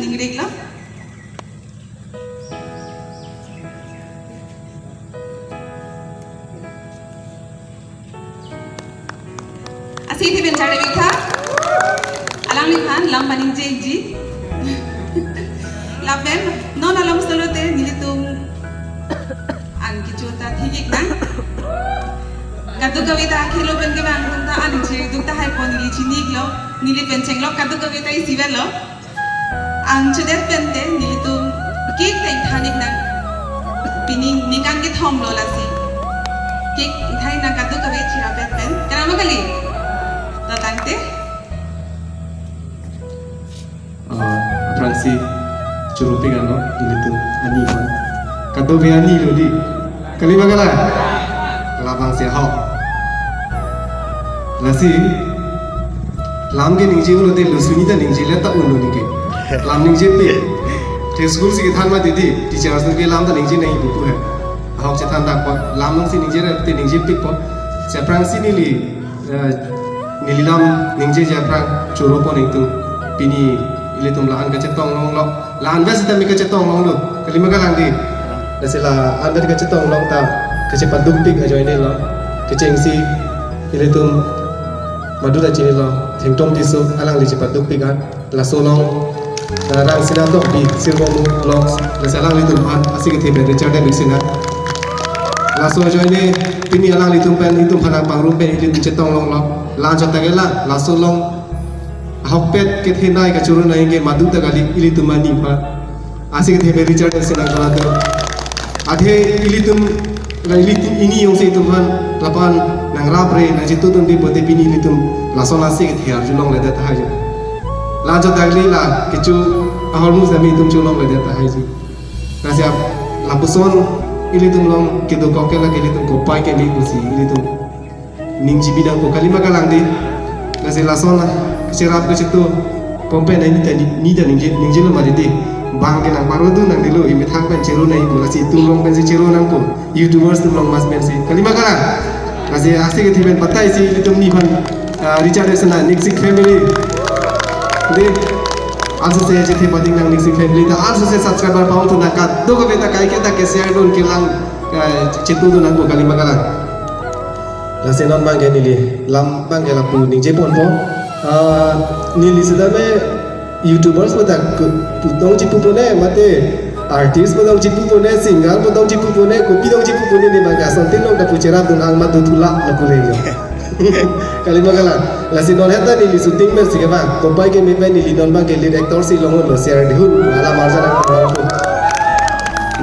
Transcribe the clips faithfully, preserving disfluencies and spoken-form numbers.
Ningrik lo. Asi thi pen charli bikha. Alangliphan lam paning jengji. Lapen non alam solo te nelitum an kichota thik-ik nang. Kadokave ta khelo pen kevang atum ta an cheduk tahai pon neli chini-ik lo. Neli pen chenglok kadokave ta isi vet lo. An chedet pen te nelitum cake ta ingthan-ik nang. Pini ningkan kethom lo lasi. Cake ingthan-ik nang kadokave chirapet pen. Karama kali? To tangte. Ah, aphrangsi choro-ik anlo nelitum ani aphan. Kadokave ani lo di. Kalima kalang? Labangsi ahok. Lasi lam ke ningje ulo de, lusuni ta ningje le ta ulo neke. Lam ningjepik. Te school si kethan ma didi, teachers atum ke lam ta ningje nangji pupu he. Ahok chethan dak po. Lam nangsi ningje re te ningjepik po. Si aphrangsi neli, eh, neli lam ningjeje aphrang choro pon ingtung. Pini ilitum la-an kachetong longlo. La-an vet sitame kachetong longlo. Kalima kalang di. Lasi la-an vet kachetong long ta kachepadukpik ajoine lo. Kechengsi ilitum maduta chinilo. Thengtom Tisso alangli chepadukpik an. Laso along, eh, Rangsina Tokbi, Sirbomu along. Lasi alanglitum aphan asi kethe pen Richard David Sinha. Laso ajoine pini alanglitum pen itum aphan nangpangrum pen ilitum chetong longlo. La-an chot ta ke la, laso along ahokpet kethenei kachoro nangji ke maduta kali ilitum ani aphan. Asi kethe pen Richard David Sinha nangkala tu. Athe ilitum, la ilitum ini jongsi itum aphan lapu-an nangrapre nangchetudunde pote pini ilitum lason asi kethe arjulongledet tahai. La-an chot ta kali la kecho ahormu sami itum cholongledet tahai ji. Lasi ap lapuson ilitum along kedokok ke la ke ilitum kopai keme pusi ilitum ningjepi nangpo, kalima kalang di. Lasi lason la cherap kachetu pon pen neta ni, neta ningje, ningjelo mati di. Bang ke nangparodun nangdelo, imethang pen chero nangji pu, lasi itum along pensi chero nangpo. YouTubers atum along mas pensi. Kalima kalang? Lasi asi kethe pen batai si ilitum ni aphan, ah, Richard David Sinha, Niksik family. Di, ansose chethe pading nang Niksik family ta, ansose subscriber pao tu nang kadokave ta kaike ta ke share dun kelang, eh, chetudun nangpo, kalima kalang? Lasi non abang ke neli lam abang ke lapu ningje ponpo. Ah, neli sitame YouTubers pu ta ke-, pu tong chipu pone, mate artist pu tong chipu pone, singer pu tong chipu pone, kopi tong chipu pone, ne abang ke asontin along ta pu cherapdun ang madu thula lapu le jo. Kalima kalang? Lasi non heta neli shooting pen si kevang. Kopai keme pen neli non abang ke lead actor si longlo, Serdihun, alam arjan ang longlo.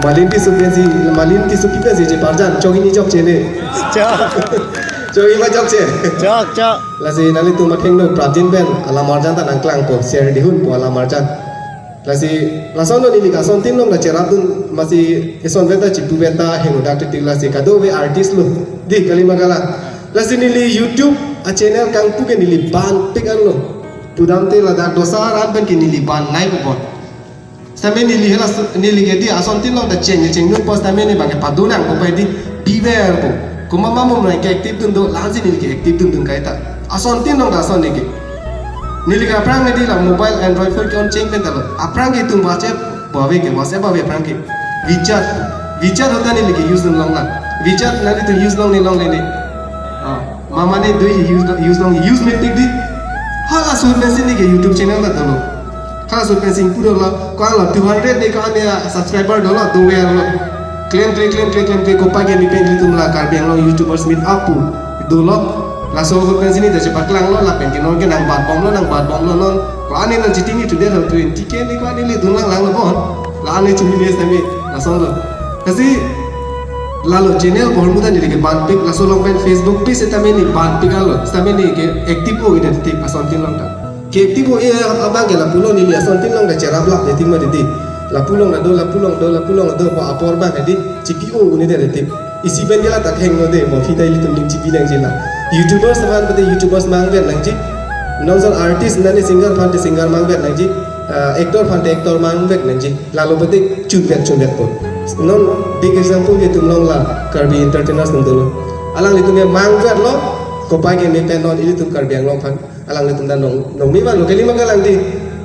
Malin Tissopi pensi, Malin Tissopi pensi cheparjan, chok hini chokche ne. Chok. Chok hini ma chokche. Chok, chok. Lasi nanglitum mathengno prapjin pen alam arjan ta nangklangpo, Serdihun pu alam arjan. Lasi lason non neli ke asontin along ta cherapdun, masi ison vet ta chipu vet ta henodak titik, lasi kadokave artist lo. Di, kalima kalang? Lasi neli YouTube achannel kangpu ke neli banpik anlo. Pudamte ladak dosa arat pen ke neli ban nai pupon. Sitame neli hela su-, neli ke di asontin along ta cheng cheng nungpo sitame ne abang ke pado nangpo pai di, beware po. Komat ma mum nai ke active dun do, la-ansi neli ke active dundun kaita. Asontin along ta ason ne ke. Neli ke aphrang ne di la mobile Android phone ke-on cheng pen ta lo. Aphrang ke itum WhatsApp pu ave ke, WhatsApp ave aphrang ke. WeChat, WeChat ahut ta neli ke use dun longlang. WeChat nanglitum use longne longle ne? Ah, mama ne do use, use long, use mepik di. Halaso ahut pensi neli ke YouTube channel ta dolo. Halaso ahut pensi ingpu dolo, ko-an lo two hundred ne ko-an ne subscriber dolo, doverlo. Klemkle, klemkle, klemkle, kopai keme pen ilitum la Karbi Anglong YouTubers Meet Up pu dolo. Laso ahut pensi neli ta chepaklanglo, lapen ke non ke nangbatbomlo, nangbatbomlo non. Ko-an ne nangchitini today lo twenty K ne ko-an neli dunlang langlo bon. La-an ne chumi ne sitame, lasonlo. Lasi lalo channel ahormu ta neli ke banpik, laso along pen Facebook page sitame neli banpik anlo, sitame neli ke active o-edet tik asontin along ta. Ke active o-e abang ke lapulo, neli asontin along ta cheraplap de tik ma di di. Lapu along ta do, lapu along do, lapu along do, ko apor abang ke di, chipi o-un-edet tik. Isi pen ke la ta hengno de, mo phi ta ilitum ning chipi nangji la. YouTubers aphan pate YouTubers mangvet nangji. Non son artist nani singer aphan te singer mangvet nangji. Ah, actor aphan te actor mangvet nangji. Lalo pate chunvet chunvetpo. Non big example ke itum along la Karbi entertainers atum dolo. Alanglitum ke mangvetlo, kopai keme pen non ilitum Karbi Anglong aphan. Alanglitum ta nong, nong mi vanlo, kalima kalang di.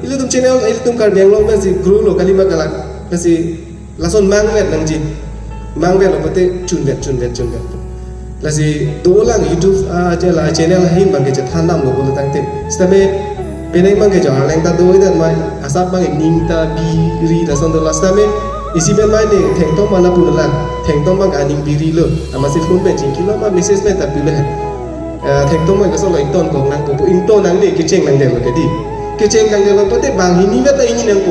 Ilitum channel, ilitum Karbi Anglong pensi grow lo, kalima kalang. Pensi lason mangvet nangji. Mangvet lo pute chunvet, chunvet, chunvet. Lasi dolang YouTube, ah, channel, channel ahin abangke chethan damlo pulo tangte. Sitame penang abangke jo arleng ta do-idet mai, asap abangke ning ta biri lason do la sitame. Isi pen mai ne Thengtom mana pulo la. Thengtom abang aning biri lo. Amatsi phone pen chingkilo ma message pen ta pilo he. Eh, Thengtom mai kaso lo ington kong nangpo, ington nangne kecheng nangdetlo ke di. Kecheng nangdetlo pute banghini vet ta ingni nangpo.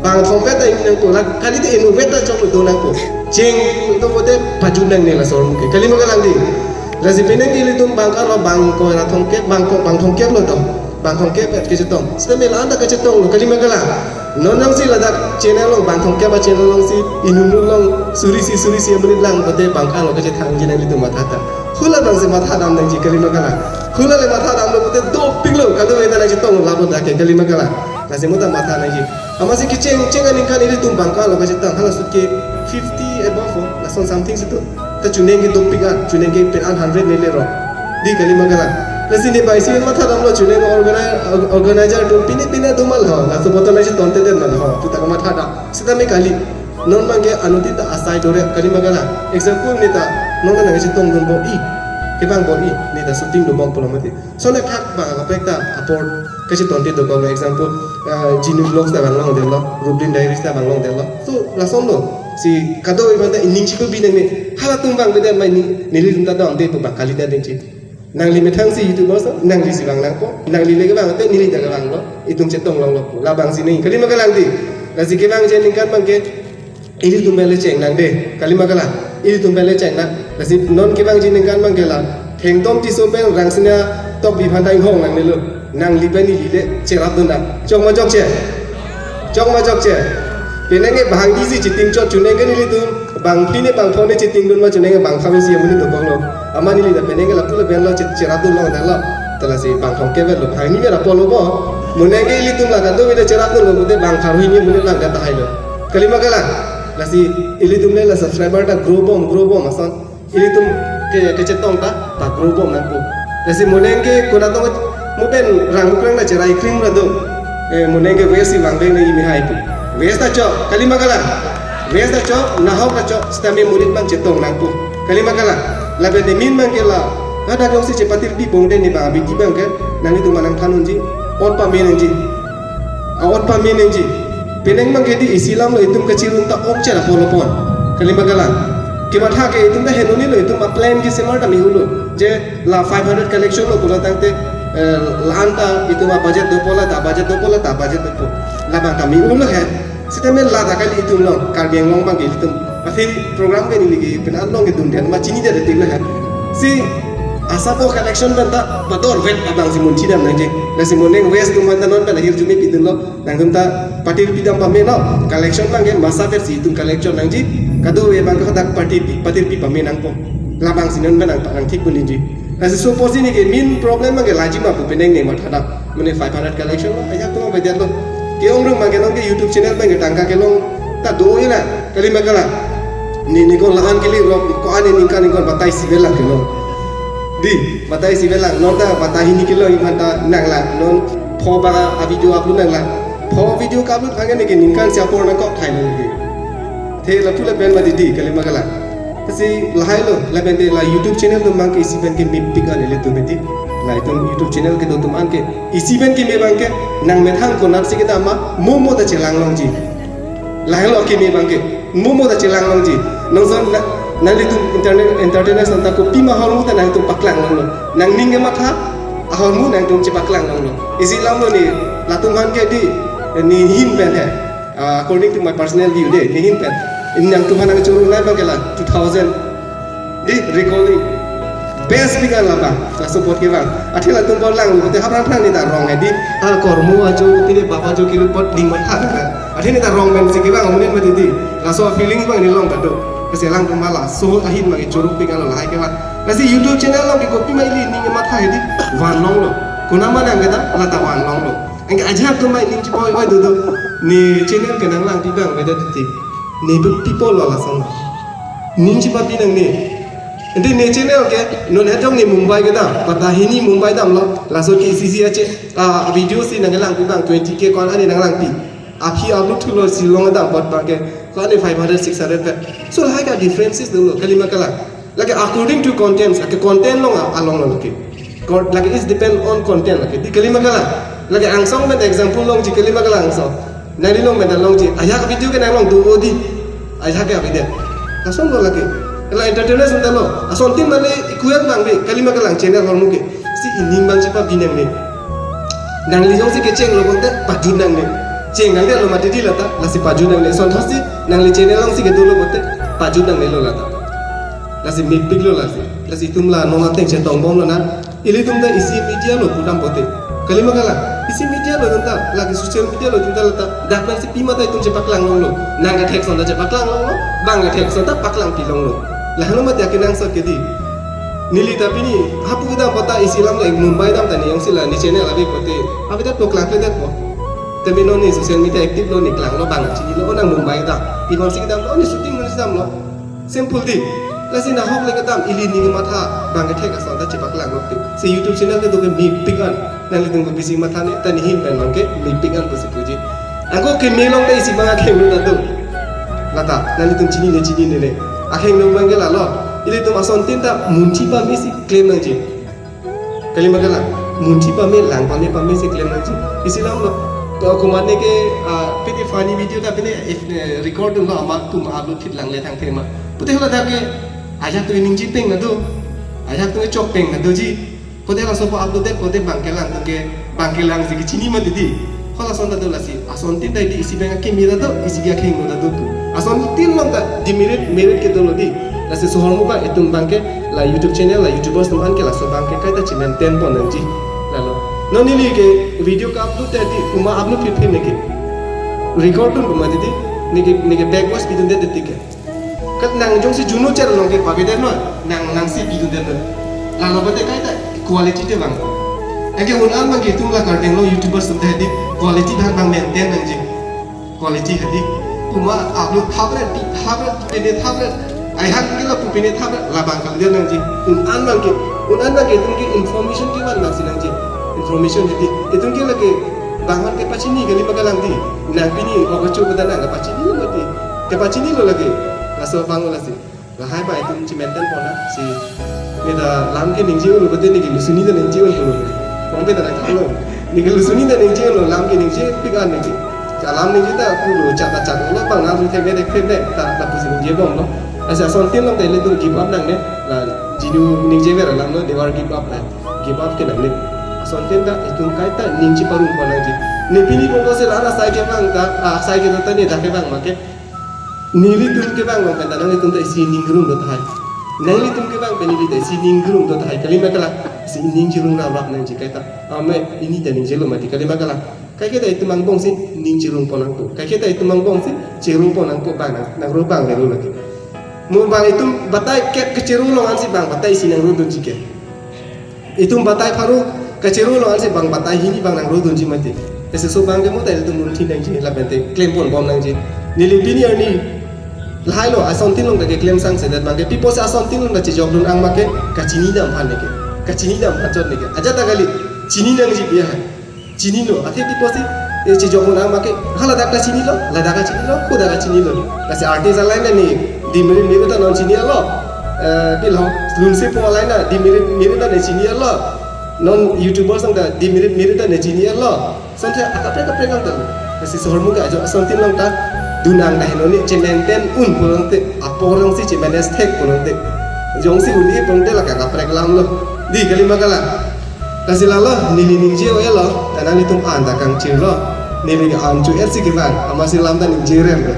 Bangthom vet ta ingni nangpo. La kali te inu vet ta chok do nangpo. Cheng do pute pajut nangne laso ahormu ke. Kalima kalang di. Lasi penang ilitum bang kalo bang ko ra thomkep, bang ko bang thomkep lo to. Bang thomkep vet kechetong. Sitame la-an ta kechetong lo, kalima kalang. Non nangsi ladak channel along, bang thomkep a channel alongsi inut along suri isi suri isi amonit lang pute bang kalo kechethangji nanglitum matha ta. Hula abangsi matha dam nangji, kalima kalang. Hula le matha damlo pute dopiklo, kadokave ta nangchetong lapu dak ke, kalima kalang. Lasi mo ta matha nangji. Amatsi kecheng cheng aningkan ilitum bang kalo kechetong, hala sut ke fifty above o, lason something situ. Ta chuneng ke dopik an, chuneng ke pen an hundred nele ro. Di, kalima kalang. Lasi ne bai si matha damlo, chuneng organi-, organizer atum pine pine do ma la ho, laso botol nangchetontedet ma la ho, puta matha dam. Sitame kali. Non abangke anuttin ta asai dore, kalima kalang. Example ne ta non nangchetong dun bom-i. Kevang bom-i, ne ta shooting do bom pulo mati. Sona thak abang kaprek ta apor kachetonte dokok lo, example, ah, Jinu Vlogs ta vang longdetlo, Rublin Diaries ta vang longdetlo. So lason lo. Si kadokave abang ta ining chipu bi nangne, halatum vangvedet mai ni, nelitum ta dongde pu bang kali ta dengchi. Nangli methang si YouTuber so, nangli si vang nangpo, nangli le kevang te neli ta kevang lo, itum chetong longlo. Labang si neng, kalima kalang di. Lasi kevangji aningkan abangke ilitum pen le cheng nangde, kalima kalang. Ilitum pen le cheng nang. Lasi non kevangji aningkan abangke la Thengtom Tisso pen Rangsina Tokbi aphan ta inghong nangnelo. Nangli pen neli le cherap dun nang. Chok ma chokche? Chok ma chokche? Penang ke bang isi cheting chot, chuneng ke nelitum bang phli ne bang pho ne cheting dun ma, chuneng ke bang kha isi amonit dokok lo. Amat neli ta penang ke lapu lapen lo che-, cherap dun longdetlo. Ta lasi bang thomkep vet lo, bang hini vet apotlo bo. Mo neng ke ilitum la kadokave ta cherap dun lo pute bang pharo hini amonit lang ta tahai lo. Kalima kalang. Lasi ilitum le la subscriber ta grow bom, grow bom ason. Ilitum ke, kechetong ta, ta grow bom nangpo. Lasi mo neng ke konat tong mo pen rang mukrang na cherai krim ra do. Eh, mo neng ke vase si vangvek nang imi hai pu. Vase ta chok, kalima kalang. Vase ta chok, nahok ta chok, sitame monit abang chetong nangpo. Kalima kalang. Lapen ne min abangke la, hadak jongsi chepatirpi pon te ne bang abidi abangke, nanglitum nangthan unji, ot pame nangji. A-ot pame nangji. Penang abangke di isi alam lo itum kachirun ta ong chera polo pon. Kalima kalang. Kematha ke itum ta henoni lo, itum a-plan ke semar ta mihulo. Je la five hundred collection lo pulo tangte, eh, la-an ta itum a-budget dopo la ta budget dopo la ta budget dopo. Labang ta mihulo he. Sitame la ta kali itum lo, Karbi Anglong abangke itum. Aphi program ke neli ke pen an long ke dundet ma chinidet tik lo he. Si asapo collection pen ta padorvet abang si munthi dam nangji. Lasi mo neng vase atum aphan ta non pen ahirjume pidunlo. Nangtum ta patirpi dam pame no. Collection abangke masa versi itum collection nangji. Kadokave abangke hadak patirpi, patirpi pame nangpo. Labang si non pen nang, nangthik pon nangji. Lasi suppose ne ke main problem abangke laji ma pu penang ne matha dam. Mane five hundred collection lo, ajak atum abang lo. Ke-ong rong abangke non ke YouTube channel abangke tangka kelong ta do-i na. Kalima kalang. Ne, ne ko la-an kili rok, ko-an ne ningkan ningkan batai sibe lang kelong. Di, batai sibe lang, non ta batai hini kelong iman ta nanglang, non pho ba a-video upload nanglang. Pho video ka-upload abangke ne ke ningkan si apor nangkok thai nang ke. The lapu lapen ma didi, kalima kalang. Lasi lahai lo, lapen te la YouTube channel atum abangke isi pen kemepik an ilitum eti. La itum YouTube channel kedo atum anke, isi pen keme abangke, nang methang konat si kedam ma, mo mo ta chelang longji. Lahai lo keme abangke, mo mo ta chelang longji. Nangson na, nanglitum internet, entertainer ason ta kopima ahormu ta nangtum paklang longlo. Nangning kematha ahormu nangtum chepaklang longlo. Isi alam lo ne, latum aphan ke di, ne hin pen he. Ah, according to my personal view de, ne hin pen. Nangtum aphan nangchoro nai abangke la two thousand. Di, recalling. Best pik an labang, la support kevang. Athe latum apor lang, te hapran pran ne ta rong he di. Ha, kormo ajo, tine baba ajo kilo pot ning matha. Athe ne ta rong pen si kevang amonit mati di. Laso feeling abang ne long kado. Kasi alangtum ma laso ahin abang choro pik an lo lahai kevang. Lasi YouTube channel along ke kopima ili ning matha he di. Van longlo. Konat ma nang ke ta, la ta van longlo. Anke ajak atum mai ning chipoi oi dodo. Ne channel ke nanglang pi abang beda titi. Ne pe people lo lason. Ning chipapi nangne. Ante ne channel ke non hetong ne Mumbai kedam, pata hini Mumbai damlo, laso ke isi isi ache, ah, video si nanglang pi bang twenty K ko-an ani nanglang pi. Aphi upload thulo Shillong kedam pot bang ke, ko-an five hundred, six hundred pe. So lahai ke differences dolo, kalima kalang. Lake according to contents, lake content along a-, along lo lake. Con-, lake is depend on content lake. Di kalima kalang. Lake angsong pen example longji kalima kalang angsong. Nangli along pen ta longji. Ajahak video ke nanglong do odi. Ajahak ke video. Lason lo lake. Ela entertainment sunda lo. Asontin mane equal bang di kalima kalang channel hormu ke. Si ining bang chepabi nangne. Nangli jongsi kechenglo bonte pajut nangne. Cheng nangne lo mati di lata, lasi pajut nangne. Asonthotsi nangli channel alongsi kedolo bonte pajut nangne lo lata. Lasi mepik lo lasi. Lasi itum la non ateng chetong bomlo na. Ilitum ta isi media lo pudam pote. Kalima kalang, isi media lo itum ta, lake social media lo itum ta lata. Dak nangsi pima ta itum chepaklang longlo. Nang kethek ason ta chepaklang longlo. Bang kethek ason ta paklang pi longlo. Lahelo mati akenangsot ke di. Neli ta pini, hapu kedam pata isi alam lo, Mumbai dam ta ne jongsi la ne channel ave pote. Ave ta paklang kle det po. Tame non ne social media active lo, ne klanglo bang chinilo, o nang Mumbai dam. Ikonsi kedam lo, ne shooting konsi damlo. Simple di. Lasi nahok le kedam ili ning matha bang kethek ason ta chepaklang lok di. Si YouTube channel kedo ke mepik an. Nanglitum ke bisi matha ne ta ne hin pen bang ke mepik an pusi puji. Ako keme along ta isi bang akheng lo ta do. Lata, nanglitum chinine chinine ne. Akheng lo bang ke lalo. Ilitum asontin ta munthi pame si claim nangji. Kalima kalang, munthi pame, lang pame, pame si claim nangji. Isi alam lo. To komatne ke, ah, pini funny video ta pini, eh, record dunlo amat atum upload thit lang le thang thema. Pute hala dak ke, ajahak atum ningje peng na do. Ajahak atum chok peng na doji. Pute hala sopo upload det, pute bang kelang atum ke, bang kelang si kechini mati di. Hala ason ta do lasi, asontin ta di isi bang akimi ta do, isi ke akheng lo ta do tu. Asontin along ta demerit, merit ke dolo di. Lasi sohor muka itum bang ke la YouTube channel, la YouTubers atum an ke laso bang ke kaita chimaintain pon nangji. Lalo. Non neli ke video ke upload ta di, uma upload phit phit ne ke. Record dun uma di di, ne ke, ne ke back voice pidun det di ke. Kat nang jongsi Juno channel along ke pabe det non, nang, nangsi pidun det non. Lalo pute kaita quality te bang. Anke un an bang ke itum la kardeng lo YouTubers atum ta di quality bang bang maintain nangji. Quality hadi. Kuma upload thapre, pi thapre, pine thapre. Ai hak ke la pu pine thapre, labang kalidet nangji. Un an bang ke, un an bang ke itum ke information kevan bang si nangji. Information hadi. Itum ke lake bang an kepachini kalima kalang di. Nang pini oka chu pada nang kepachini mati. Kepachini lo lake. Laso bang lasi. Lahai ba itum chimaintain pon na si. Ne ta lam ke ningje un pute ne ke lusuni ta ningje un pulo. Pon pe ta na thalo. Ne ke lusuni ta ningje un, lam ke ningje pik an ne ke. Ka lam ningje ta pulo chat ta chat lo bang na ru thek ne thek ne ta ta pusi ningje bomlo. Lasi asontin along ta ilitum give up nangne. La Jinu ningje ver alam lo, never give up na. Give up ke nangne. Asontin ta itum kaita ning cheparong pon nangji. Ne pini pon ko se la na sai ke bang ta, ah, sai ke ta ne dak ke bang ma ke. Nelitum kevang along pen ta nanglitum ta isi ning rung do tahai. Nanglitum kevang pen neli ta isi ning rung do tahai. Kalima kalang, isi ning chirung rap rap nangji kaita. Ame, ini ta ningje lo mati kalima kalang. Kaike ta itum angbong si ning chirung pon nangpo. Kaike ta itum angbong si chirung pon nangpo bang nang, nang ro bang le lo lagi. Mo bang itum batai kep kechirung along ansi bang batai isi nang ro dunji ke. Itum batai pharo kachirung along ansi bang batai hini bang nang ro dunji mati. Ese so bang ke mo ta itum mun thin nangji, lapen te claim pon bom nangji. Neli pini arni lahai lo asontin along ta ke claim sang sedet bang ke. Pi apotsi asontin along ta chejok dun ang ma ke kachini dam aphan ne ke. Kachini dam aphan chot ne ke. Ajat ta kali chini nangji pi ahai. Chinilo, athe pi apotsi, eh, chejok dun ang ma ke, ha ladak ta chinilo, ladak ta chinilo, kodak ta chinilo. Lasi artist alai na ne, demerit merit ta non chini alo, eh, pi lo, lun se po alai na, demerit merit ta ne chini alo. Non YouTubers ta demerit merit ta ne chini alo. Asonte akaprek kaprek ang ta. Lasi sohor muka ajo asontin along ta, dun ang ta heno ne, chemaintain un pulangte, apor ang si chemanage thek pulangte. Jongsi un-e pulangte la kakaprek alam lo. Di kalima kalang. Lasi lalo, neli ningje o-e lo, ta nanglitum an ta kangchir lo, neli ke an chu-et si kevang, amatsi lam ta ningje rem lo.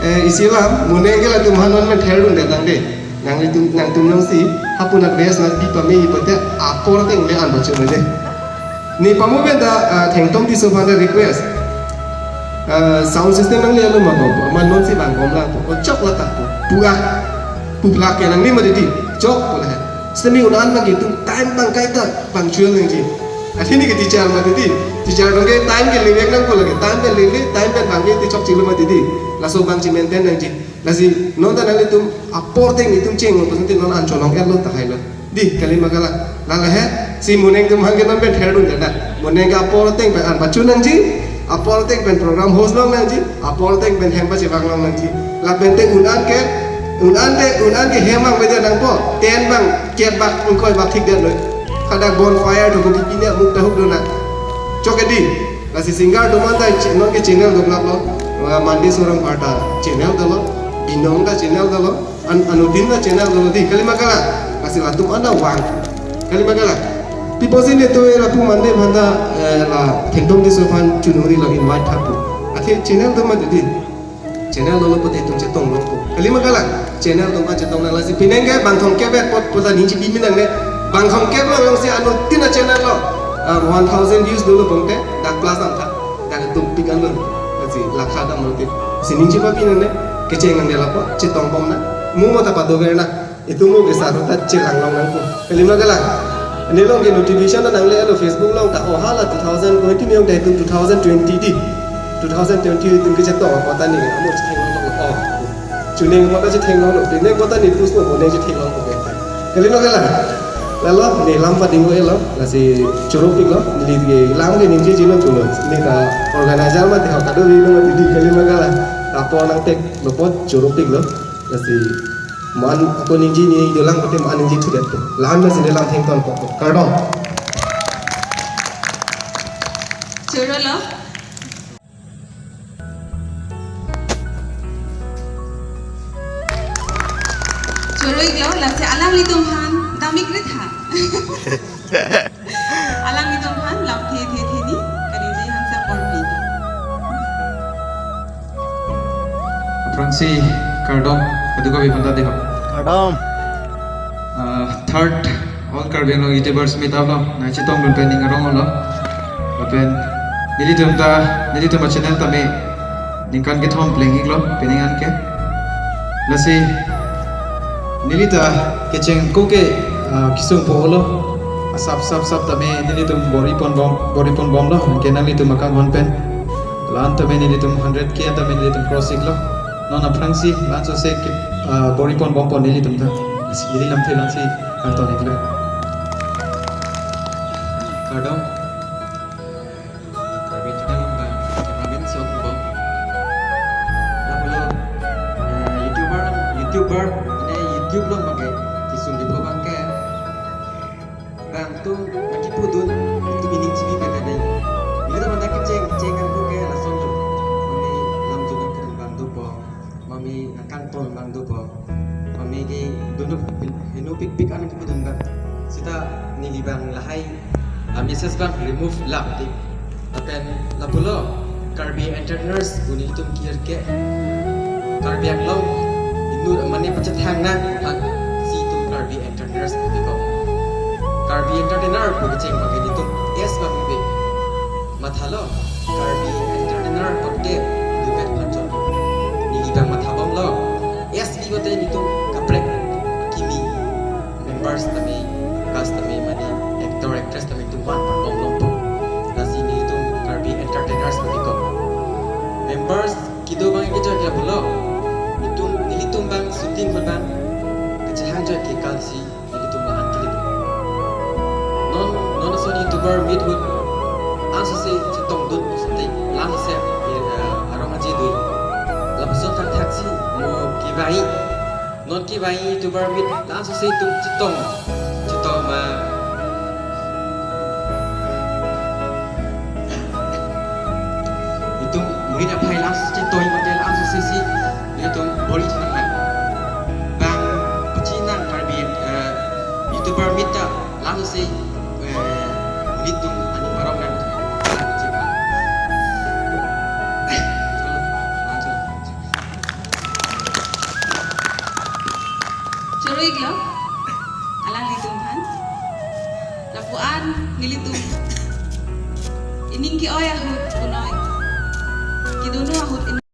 Eh, isi lam, mo ne ke latum hanon men ther dun detang de. Nanglitum, nangtum nangsi, hapu na best na bi pame hi pate, apor teng le an bacho le de. Ne pamo pen ta, ah, Thengtom Tisso aphan ta request. Ah, sound system nangli alo ma bom, ma non si bang bom la po. O chok la ta po. Pu a. Pu plak ke nangli ma di di. Chok po la. Semi un an bang ke itum time bang kaita punctual nangji. Athe ne ke teacher ma di di. Teacher bang ke time ke levek nangpo lagi. Time ke levek, time ke bang ke te chokche lo ma di di. Laso bang chemaintain nangji. Lasi non ta nanglitum apor ateng itum chenglo pusi non an cholong-etlo tahai lo. Dei, kalima kalang. Lale he, si moneng atum aphan ke non pen therdun jana. Moneng ke apor ateng pen an pachun nangji, apor ateng pen program host long nangji, apor ateng pen hem pachevang long nangji. Lapen te un-an ke, un-an te, un-an ke hem abang beda nangpo, ten abang, kep abang, ingkoi abang thik det lo. Hadak bonfire do ko pine amuk ta huk do na. Chok ke dei. Lasi singer atum anta chi-, non ke channel do klap lo. Mandi Sorong Parta channel dolo. Binong ta channel dolo. An-, anuttin ta channel dolo dei, kalima kalang. Lasi latum anta vang. Kalima kalang. Pi apotsi netum lapu mande aphanta, eh, la Thengtom Tisso aphan chunuri lo invite thap pu. Athe channel do mande dei. Channel dolo pute itum chetong longpo. Kalima kalang. Channel atum aphan chetong nang, lasi pining ke bang thomkep apot puta ningje pimi nangne. Bang thomkep lo, longsi anuttin a-channel lo. Ah, one thousand views dolo pute, dak plus ang tha. Dak tupik an lo. Lasi lakha dam lo ti. Si ningje papi nangne. Kecheng nangne lapu, chetong bom nang. Mo mo ta pado ke nang. Itum mo ke saru ta chelang long nangpo. Kalima kalang. Nelong ke notification ta nangle-etlo Facebook along ta, oh hala two thousand twenty ni ong ta itum two thousand twenty dei. Two thousand twenty itum kechetong apot ta ne amo chetheng longlo. Oh. Chuning apot ta chetheng longlo. Pining apot ta ne push mo, mo ne chetheng longpo ke. Kalima kalang. Lalo ne lam pading-o-etlo. Lasi choro piklo. Neli ke lam ke ningjeje lo pulo. Ne ta organizer mate ho kadokave lo mati dei, kalima kalang. Apor nangteklo apot choro piklo. Lasi mo-an ako ningje ne dolang pute mo-an ningje thudet. La-an lasi ne lam thengton po. Kardom. Choro lo. Choro-iklo, lasi alanglitum aphan damik ri tha. Alanglitum aphan lamthe the the ni kaningje aphan support pi. Aphrangsi kardom kadokave aphanta dei ho. Kardom. Ah, third All Karbi Anglong YouTubers Meet Up lo, nangchetongdun pen ning arong lo. Lapen nelitum ta, nelitum a-channel tame ningkan kethom pleng-iklo, pining an ke. Lasi neli ta kecheng ako ke, ah, kesung po lo. Asap sap sap tame nelitum bor-i pon bom, bor-i pon bomlo. Ke nanglitum akanghon pen. La-an tame nelitum hundred K tame nelitum cross-iklo. Non aphrangsi, la-an sose ke, ah, bor-i pon bompo nelitum ta. Neli lamthe la-ansi kangton-iklo. Kardom. Karbi Anglong abang, cameraman si ok bom. Lapulo, eh, YouTuber, YouTuber, ne YouTube along abang ke, kesung di po abang ke. Bang atum, bang kipudun, itum ining chibi beda dei. Ilitum aphanta kecheng, cheng ako ke lason lo. Mami lam jun nangpudun abang dopo. Mami nangkangton abang dopo. Mami kedun do heno pikpik an kipudun abang. Seta neli abang lahai, ah, message abang remove lap dei. Lapen lapulo, Karbi Entertainers pu nelitum kehir ke. Karbi Anglong inut mane pachethang nang aphan si itum Karbi Entertainers pu bikok. Karbi Entertainer pu kecheng abang ke nelitum S abang bibe. Mathalo, Karbi Entertainer apot ke inutvet phanchon. Neli abang matha bomlo. S bibe te nelitum kaprek kimi. Members tame, cast tame mane, actor, actress tame itum van parbom longpo. Lasi nelitum Karbi Entertainers pu bikok. Members kedo abang ke joike pulo. Itum, nelitum abang shooting ahut abang kachehang joike kalsi nelitum la-an kilit. Non, non ason YouTuber Meet ahut, la-an sose chetongdun sate, la-an sose, eh, arong aje dui. Lapuson thakthak si mo kevai. Non kevai YouTuber Meet, la-an sose itum chetong, chetong ma. Itum murid aphai la-an sose chetong mate la-an sose si, itum bor-i thanang. Bang pachinang Karbi, eh, YouTuber Meet ta, la-an sose, eh, murid atum aning parong nang. Cholo, cholo. Choro-iklo, alanglitum aphan. Lapu-an nelitum ining ke-oi ahut punoi. Kedun ahut in-